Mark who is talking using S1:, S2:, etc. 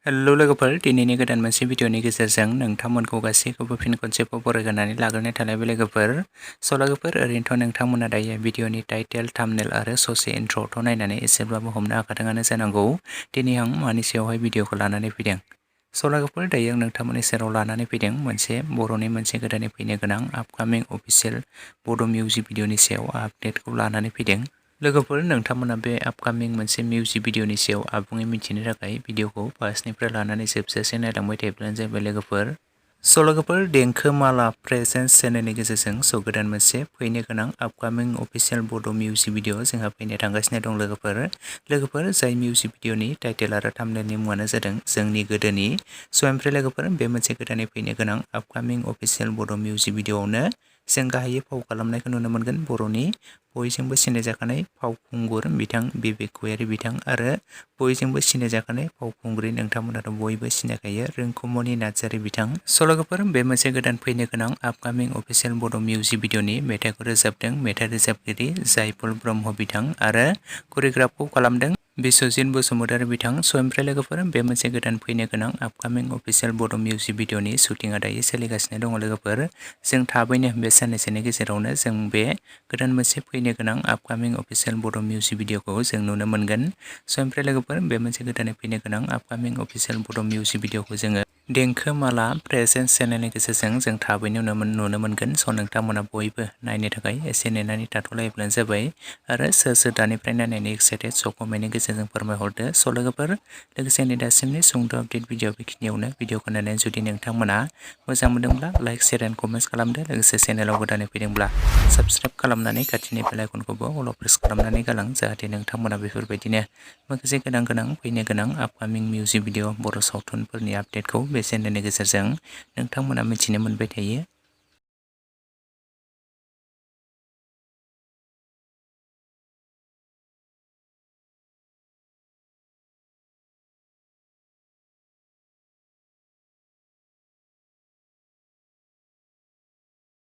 S1: Hello लोगोफोर, दिनैनि गोदान मोनसे भिडिअनि गेजेरजों नोंथांमोनखौ गासैखौबो फिन खनसेबाव बरायनानै लाग्रोनाय थालायबाय लोगोफोर। लोगोफोर, ओरैनोथ' नोंथांमोना दायो भिडिअनि टाइटेल, थाम्बनेल आरो ससे इन्ट्र'खौ नायनानै एसेब्लाबो हमनो हाखादोंआनो जानांगौ दिनै आं मानि सायावहाय भिडिअखौ लानानै फैदों। लोगोफोर, दायो आं नोंथांमोननि सेराव लानानै फैदों बर'नि मोनसे गोदानै फैनो गोनां आपकामिं अफिसियेल बड' मिउजिक भिडिअनि सायाव आपडेटखौ लानानै फैदों। लोगोफोर, नोंथांमोना बे आपकामिं मोनसे मिउजिक भिडिअनि सायाव आबुङै मिथिनो थाखाय भिडिअखौ फार्स्टनिफ्राय लानानै जोबजासे नायलांबाय थायोब्लानो जाबाय लोगोफोर। लोगोफोर, देंखोमाला प्रेजेन्स चेनेलनि गेजेरजों गोदान मोनसे फैनो गोनां आपकामिं अफिसियेल बड' मिउजिक भिडिअ जोंहा फैनो थांगासिनो दं लोगोफोर। जाय मिउजिक भिडिअनि टाइटेल आरो थाम्बनेलनि मुङानो जादों जोंनि गोदोनि। ओमफ्राय लोगोफोर, बे मोनसे गोदानै फैनो गोनां आपकामिं अफिसियेल बड' मिउजिक भिडिअआवनो जों गाहायै फाव खालामनायखौ नुनो मोनगोन बर'नि बयजोंबो सिनायजाखानाय फावखुंगुर बिथां बिबेक गयारि बिथां आरो बयजोंबो सिनायजाखानाय फावखुंग्रि नोंथांमोनाथ' बयबो सिनायखायो रिंकुमनि नार्जारि बिथां। लोगोफोर, बे मोनसे गोदान फैनो गोनां आपकामिं अफिसियेल बड' मिउजिक भिडिअनि मेथाइखौ रोजाबदों मेथाइ रोजाबगिरि जायफुल ब्रह्म बिथां आरो करिय'ग्राफखौ खालामदों बिस्वजित बसुमतारी बिथां। ओमफ्राय लोगोफोर, बे मोनसे गोदान फैनो गोनां आपकामिं अफिसियेल बड' मिउजिक भिडिअनि शुटिंआ दायो सोलिगासिनो दङ लोगोफोर। जों थाबैनो बे साननैसोनि गेजेरावनो जों बे गोदान मोनसे फैनो गोनां आपकामिं अफिसियेल बड' मिउजिक भिडिअखौ जों नुनो मोनगोन। ओमफ्राय लोगोफोर, बे मोनसे गोदानै फैनो गोनां आपकामिं अफिसियेल बड' मिउजिक भिडिअखौ जोङो देंखोमाला प्रेजेन्स चेनेलनि गेजेरजों जों थाबैनो नुनो मोनगोन। नोंथांमोना बयबो नायनो थाखाय एसे नेनानै थाथ'लायोब्लानो जाबाय आरो सोर दानिफ्राय नायनायनि एक्साइटेड कमेन्टनि गेजेरजों फोरमायहरदो। लोगोफोर, लोगोसे दासिमनि सुंद' आपडेट भिडिअ बेखिनियावनो। भिडिअखौ नायनानै जुदि नोंथांमोना मोजां मोनदोंब्ला लाइक, शेयार एन्ड कमेन्ट्स खालामदो। लोगोसे चेनेलाव गोदानै फैदोंब्ला साबस्क्राइब खालामनानै खाथिनि बेल आइकनखौबो अल प्रेस खालामनानै गालां, जाहाथे नोंथांमोना बेफोरबायदिनो माखासे गोनां फैनो गोनां आपकामिं मिउजिक भिडिअ बर' सावथुनफोरनि आपडेटखौ बे चेनेलनि गेजेरजों नोंथांमोना मिथिनो मोनबाय थायो।